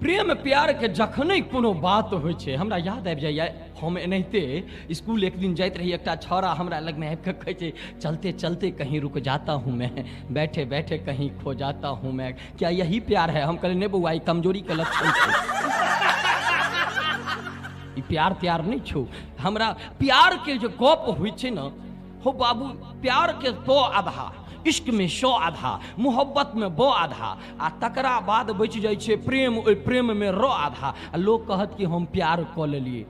प्रेम प्यार के जखने कोनो बात होइ छै, हमरा याद आबि जाइए। हम एनाहिते स्कूल एक दिन जाइत रही, एकटा छौड़ा हमरा लगमे आबि कऽ कहै छै, चलते चलते कहीं रुक जाता हूँ मैं, बैठे बैठे कहीं खो जाता हूँ मैं, क्या यही प्यार है? हम कहलियै, नहि बौआ, ई कमजोरीके लक्षण छै, ई प्यार त्यार नहि छौ। हमरा प्यार के जे गप होइ छै ने, हो बाबू, प्यार के तो आधा, इश्क में सौ आधा, मोहब्बत में ब आधा, आ तकरा बाद बचि जाइ छै प्रेम, ओहि प्रेम में र आधा। आ लोक कहत कि हम प्यार कऽ लेलियै।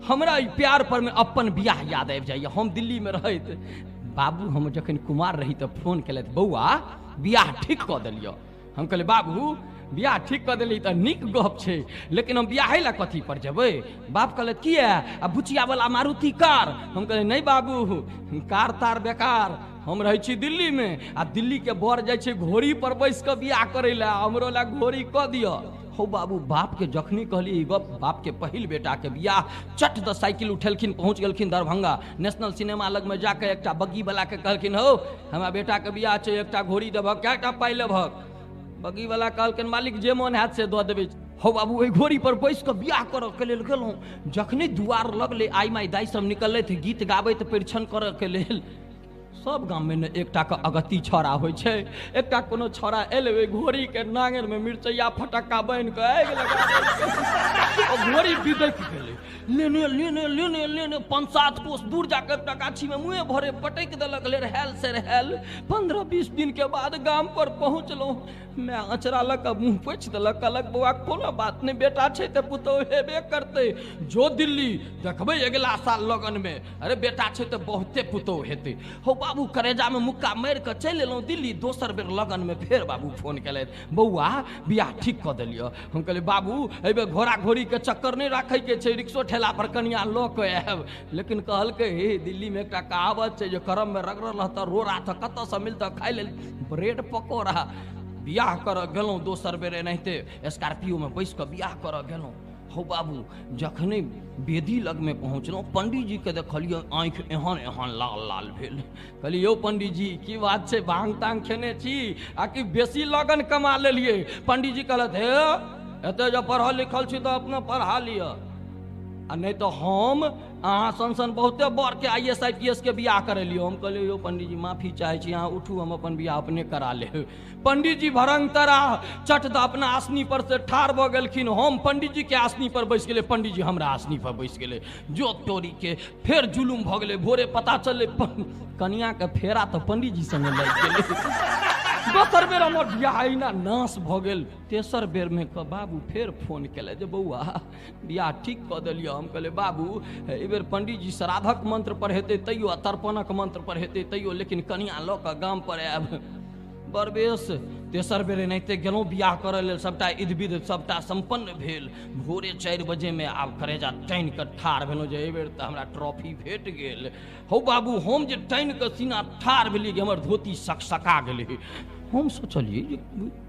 हमरा ई प्यार पर में अपन बियाह याद आबि जाइए। हम दिल्ली में रहैत बाबू, हम जखन कुमार रही तऽ फोन केलथि, बौआ बियाह ठीक कऽ देलियौ। हम कहलियै, बाबू बियाह ठीक कऽ देली तऽ नीक गप छै, लेकिन हम बियाहे लए कथी पर जेबै? बाप कहलथि, किया? आ बुचियावला मारुति कार। हम कहलियै, नहि बाबू, कार तार बेकार, हम रहै छी दिल्लीमे आ दिल्लीके बर जाइ छै घोड़ी पर बैस कऽ बियाह करै लए, हमरो लए घोड़ी कऽ दिअ। हौ बाबू, बापके जखनी कहलियै ई गप, बापके पहिल बेटाके बियाह, चट द साइकिल उठेलखिन, पहुँच गेलखिन दरभंगा नेशनल सिनेमा लगमे जाके एकटा बग्गीवलाके कहलखिन, हौ हमरा बेटाके बियाह छै, एकटा घोड़ी देबहक, कएटा पाइ लेबहक? बग्गीवला कहलखिन, मालिक जे मोन हैत से दऽ देबै। हौ बाबू, ओहि घोड़ी पर बैस कऽ बियाह करऽ के लेल गेलहुँ। जखने दुआर लगलै, आइ माइ दाइ सब निकललथि गीत गाबैत परिछन करऽ के लेल। सब गाममे ने एकटा के अगत्ती छौड़ा होइ छै, एकटा कोनो छौड़ा एलै, ओहि घोड़ीके नांगरिमे मिरचैया फटक्का बान्हि कऽ आगि लगा देलकै। ओ घोड़ी बिदकि गेलै, लेने लेने लेने लेने 5-7 कोस दूर जाके एकटा गाछीमे मुँहे भरे पटकि देलक, लेरहैल सेरहैल। 15-20 दिनके बाद गाम पर पहुँचलहुँ, माय अँचरा लऽ कऽ मुँह पोछि देलक, कहलक बौआ कोनो बात नहि, बेटा छै तऽ पुतोहु हेबे करतै, जो दिल्ली देखबै अगिला साल लगनमे, अरे बेटा छै तऽ बहुते पुतोहु हेतै। हौ बाबू, करेजामे मुक्का मारि कऽ चलि एलहुँ दिल्ली। दोसर बेर लगनमे फेर बाबू फोन केलथि, बौआ बियाह ठीक कऽ देलियऽ। हम कहलियै, बाबू एहिबेर घोड़ा घोड़ीके चक्कर नहि राखैके छै, रिक्शो ठेला पर कनिया लऽ कऽ आयब। लेकिन कहलकै, हे दिल्लीमे एकटा कहावत छै जे करममे रगड़ल रहतऽ रोड़ा तऽ कतऽसँ मिलतऽ खाइ लेल ब्रेड पकौड़ा। बियाह करऽ गेलहुँ दोसर बेर एनाहिते स्कॉर्पियोमे बैस कऽ बियाह करऽ गेलहुँ। हौ बाबू, जखने वेदी लगमे पहुँचलहुँ, पंडीजीके देखलियै आँखि एहन एहन लाल लाल भेल। कहलियै, यौ पंडीजी की बात छै, भांग तांग खेने छी आ कि बेसी लगन कमा लेलियै? पंडीजी कहलथि, हे एते जब पढ़ल लिखल छी तऽ अपना पढ़ा लिअ, आ नहि तऽ हम अहाँ सन सन बहुते बड़के I S I P S के बियाह करेलियै। हम कहलियै, यौ पंडीजी माफी चाहै छी, अहाँ उठू, हम अपन बियाह अपने करा लेब। पंडीजी भरंग तरा चट दऽ अपना आसनी पर से ठाढ़ भऽ गेलखिन, हम पंडीजी के आसनी पर बैस गेलै, पंडीजी हमरा आसनी पर बैस गेलै। जो तोरी के फेर जुलुम भऽ गेलै। भोरे पता चललै कनिया के फेरा तऽ पंडीजी संगे लागि गेलै। दोसर बेर हमर बियाह अहिना नाश भऽ गेल। तेसर बेरमे कऽ बाबू फेर फोन केलथि जे बौआ बियाह ठीक कऽ देलियै। हम कहलियै, बाबू एहिबेर पंडीजी श्राद्धक मंत्र पर हेतै तैयो आ तर्पणक मंत्र पर हेतै तैयो, लेकिन कनिया लऽ कऽ गाम पर आयब। बरबेस तेसर बेर एनाहिते गेलहुँ बियाह करऽ लेल, सबटा इध विध सबटा सम्पन्न भेल। भोरे 4 बजेमे आब करेजा टानि कऽ ठाढ़ भेलहुँ जे एहिबेर तऽ हमरा ट्रॉफी भेट गेल। हौ बाबू, हम जे टानि कऽ सीना ठाढ़ भेलियै कि हमर धोती सकसका गेलै। हम सोचलियै जे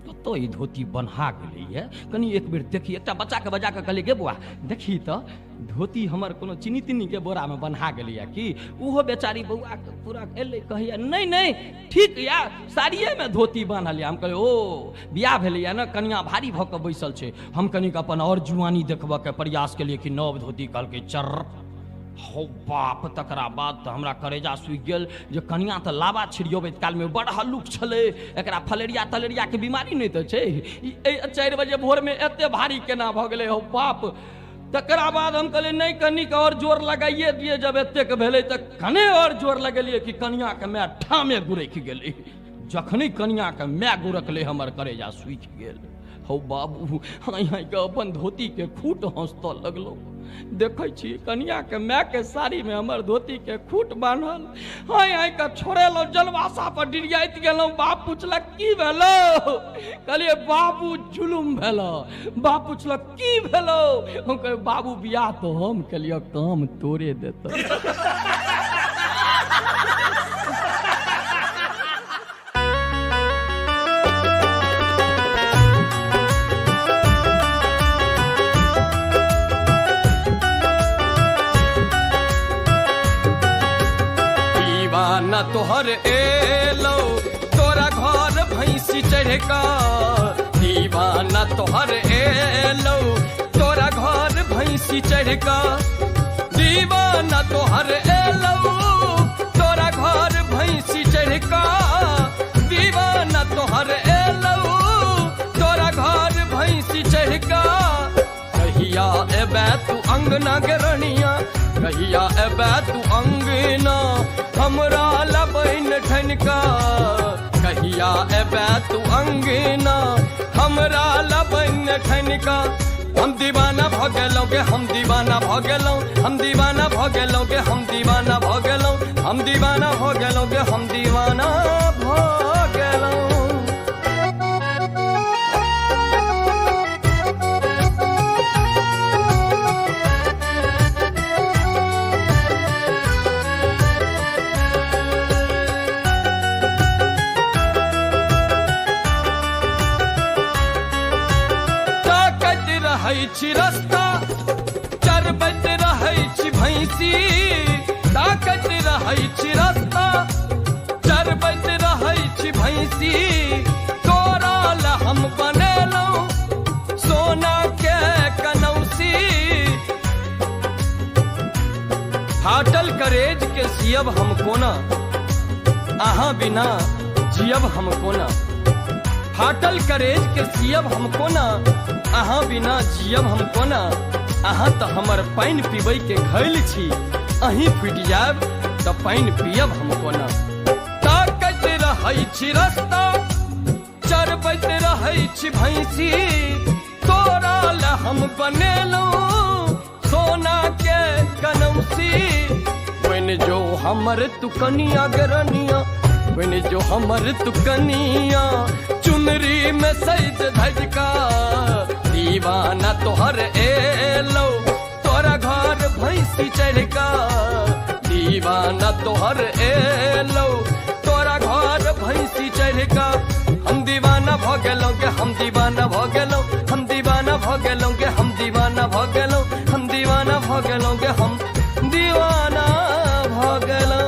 कतऽ ई धोती बन्हा गेलैए, कनि एक बेर देखी। एकटा बच्चाके बजा कऽ कहलियै, गे बौआ देखी तऽ धोती हमर कोनो चीनी तीनीके बोरामे बन्हा गेलैए कि? ओहो बेचारी बौआके पूरा एलै, कहैए नहि नहि ठीक यऽ, साड़िएमे धोती बान्हल यऽ। हम कहलियै, ओ बियाह भेलैए ने, कनिया भारी भऽ कऽ बैसल छै, हम कनिक अपन आओर जुआनी देखबऽके प्रयास केलियै कि नव धोती कहलकै चर्र। हौ बाप, तकरा बाद तऽ हमरा करेजा सूखि गेल जे कनिया तऽ लाबा छिड़ियबैत कालमे बड़ हल्लुक छलै, एकरा फलेरिया तलेरियाके बीमारी नहि तऽ छै, ई 4 बजे भोरमे एते भारी केना भऽ गेलै? हौ बाप, तकरा बाद हम कहलियै नहि कनिक आओर जोर लगाइए दियै। जब एतेक भेलै तऽ कने आओर जोर लगेलियै कि कनियाके माय ठामे गुरकि गेलै। जखने कनियाके माय गुरकलै हमर करेजा सूखि गेल। हौ बाबू, हाँइ हाँइ कऽ अपन धोतीके खूट हँसतऽ लगलहुँ। देखै छी कनियाके मायके साड़ीमे हमर धोतीके खूट बान्हल। हाँइ हाँइ कऽ छोड़ेलहुँ, जलवासा पर डिरियाइत गेलहुँ। बाप पुछलक की भेलौ? कहलियै बाबू जुलुम भेलौ। बाप पुछलक की भेलौ? हम कहलियै बाबू बियाह तऽ हम केलियौ, काम तोरे देतौ। दीवाना तोहर एलो तोरा घर भैंसी चढ़ कऽ, दीवाना तोहर एलो भैंसी चढ़ कऽ, दीवाना तोहर एलौ तोरा घर भैंसी चढ़ कऽ, दीवाना तोहर एलौ तोरा घर भैंसी चढ़ कऽ। कहिया एबै तू अंगना गे रनिया, कहिया एबै तू अंगना हमरा लबैन ठनका। कहिया एबै तू अंगना हमरा लबैन ठनका। हम दीवाना भऽ गेलौं गे, हम दीवाना भऽ गेलौं, हम दीवाना भऽ गेलौं गे, हम दीवाना भऽ गेलौं, हम दीवाना भऽ गेलौं गे, हम दीवाना भऽ गेलौं। ताकैत रहै छी रस्ता, चरबैत रहै छी भैंसी, ताकैत रहै छी रस्ता, चरबैत रहै छी भैंसी। तोरा लए हम बनेलहुँ सोना के कनौसी। फाटल करेज के सियब हम कोना, अहाँ बिना जियब हम कोना। फाटल करेज के सियब हम कोना, अहाँ बिना जियब हम कोना। अहाँ तऽ हमर पानि पीबै के घैल छी, अहीं फूटि जायब तऽ पानि पियब हम कोना। ताकैत रहै छी रस्ता, चरबैत रहै छी भैंसी, तोरा लए हम बनेलहुँ सोना के कनौसी। बनि जो हमर तू कनिया गे रनिया, बनि जो हमर तू कनिया चुनरी में सज धज का। दीवाना तोहर एलौ तोरा घर भैंसी चढ़ का, दीवाना तोहर एलौ तोरा घर भैंसी चढ़ का। हम दीवाना भऽ गेलौं गे, हम दीवाना भऽ गेलौं, हम दीवाना भऽ गेलौं गे, हम दीवाना भऽ गेलौं, हम दीवाना भऽ गेलौं गे, हम दीवाना भऽ गेलौं।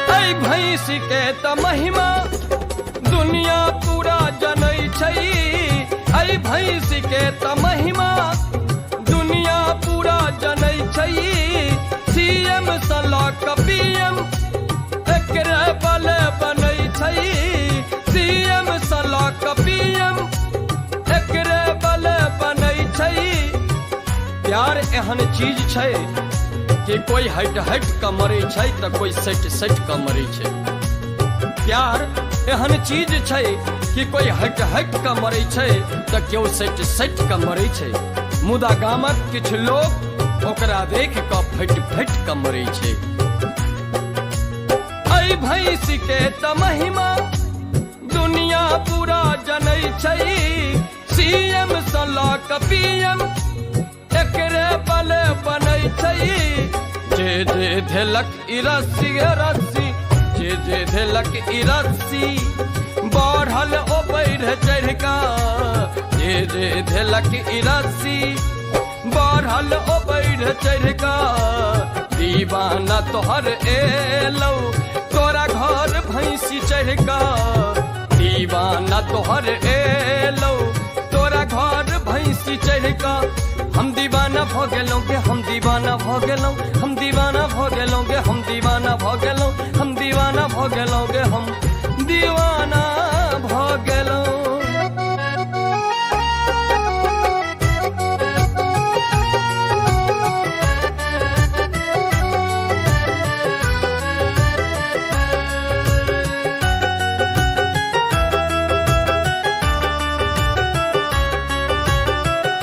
ऐ भैंस के त महिमा दुनिया पूरा जनै छै, ऐ भैंस के त महिमा दुनिया पूरा जनै छै। सीएम सँ लऽ कऽ पीएम एकरे बले बनै छै, सीएम सँ लऽ कऽ पीएम एकरे बले बनै छै। प्यार एहन चीज छै कि कोई हटि हटि कऽ मरै छै तऽ कोई सटि सटि कऽ मरै छै। प्यार एहन चीज छै कि कोई हटि हटि कऽ मरै छै तऽ केओ सटि सटि कऽ मरै छै, मुदा गामक किछु लोक ओकरा देख कऽ फटि फटि कऽ मरै छै। ऐ भैंस के त महिमा दुनिया पूरा जनै छै, सीएम सँ लऽ कऽ पीएम एकरे बले बनै छै। जे जे धेलक ई रस्सी गे रस्सी, जे जे धेलक ई रस्सी बढ़ल ओ बढ़ चढ़ कऽ, जे जे धेलक ई रस्सी बढ़ल ओ बढ़ चढ़ कऽ। दीवाना तोहर एलौ तोरा घर भैंसी चढ़ कऽ, दीवाना तोहर एलौ तोरा घर भैंसी चढ़ कऽ। हम दीवाना भऽ गेलौं गे, हम दीवाना भऽ गेलौं, हम दीवाना भऽ गेलौं गे, हम दीवाना भऽ गेलौं, हम दीवाना भऽ गेलौं गे, हम दीवाना भऽ गेलौं।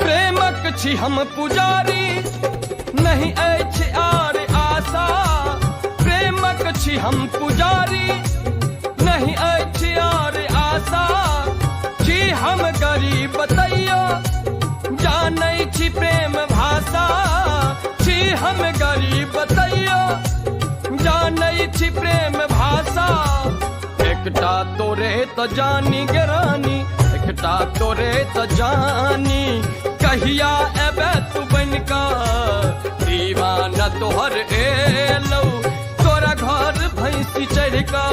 प्रेमक छी हम पुजारी नहीं अछि आर आशा, प्रेमक छी हम पुजारी नहीं अछि आर आशा। छी हम गरीब तैयो जानै छी प्रेम भाषा, छी हम गरीब तैयो जानै छी प्रेम भाषा। एकटा तोरे त जानी गे रानी, एकटा तोरे त जानी। कहिया एबे तू बनिका, दीवाना तोहर एलौ तोरा घर भैंसी चढ़िका।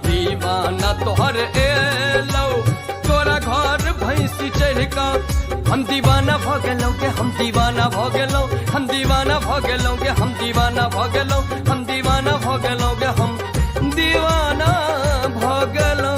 दीवाना तोहर एलौ तोरा घर भैंसी चढ़िका। हम दीवाना भ गेलौं गे, हम दीवाना भ गेलौं, हम दीवाना भ गेलौं गे, हम दीवाना भ गेलौं, हम दीवाना भ गेलौं गे, हम दीवाना भ गेलौं।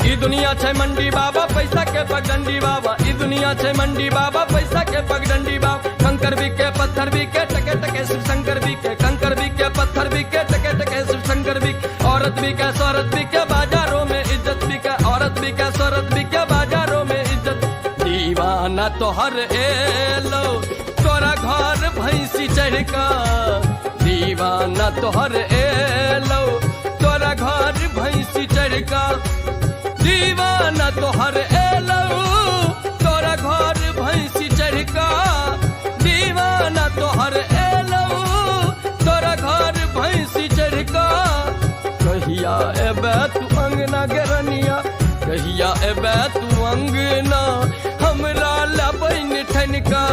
ई दुनिया छै मंडी बाबा, पैसा के पगडंडी बाबा। ई दुनिया छै मंडी बाबा, पैसा के पगडंडी बाबा। कंकर बिके पत्थर बिके, टके टके शिव शंकर बिके। कंकर बिके पत्थर बिके, टके टके शिव शंकर बिके। औरत बिके सौरत बिके, बाजारों में इज्जत बिके। औरत बिके सौरत बिके, बाजारों में इज्जत। दीवाना तोहर एलो तोरा घर भैंसी चढ़का। दीवाना तोहर एलो तोरा घर भैंसी चढ़का। दीवाना तोहर एलौ तोरा घर भैंसी चढ़का। दीवाना तोहर एलौ तोरा घर भैंसी चढ़का। कहिया एबे तू अंगना गेरनिया, कहिया एबे तू अंगना हमरा लबैन ठनका।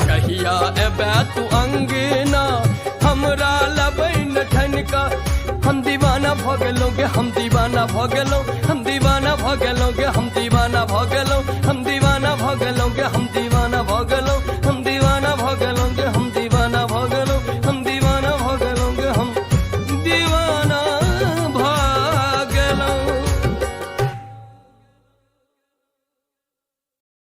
कहिया एबे तू अंगना हमरा लबैन ठनका। हम दीवाना भ गेलौं गे, हम दीवाना भ गेलौं, हम दीवाना भ गेलौं गे, हम दीवाना भ गेलौं, हम दीवाना भ गेलौं गे, हम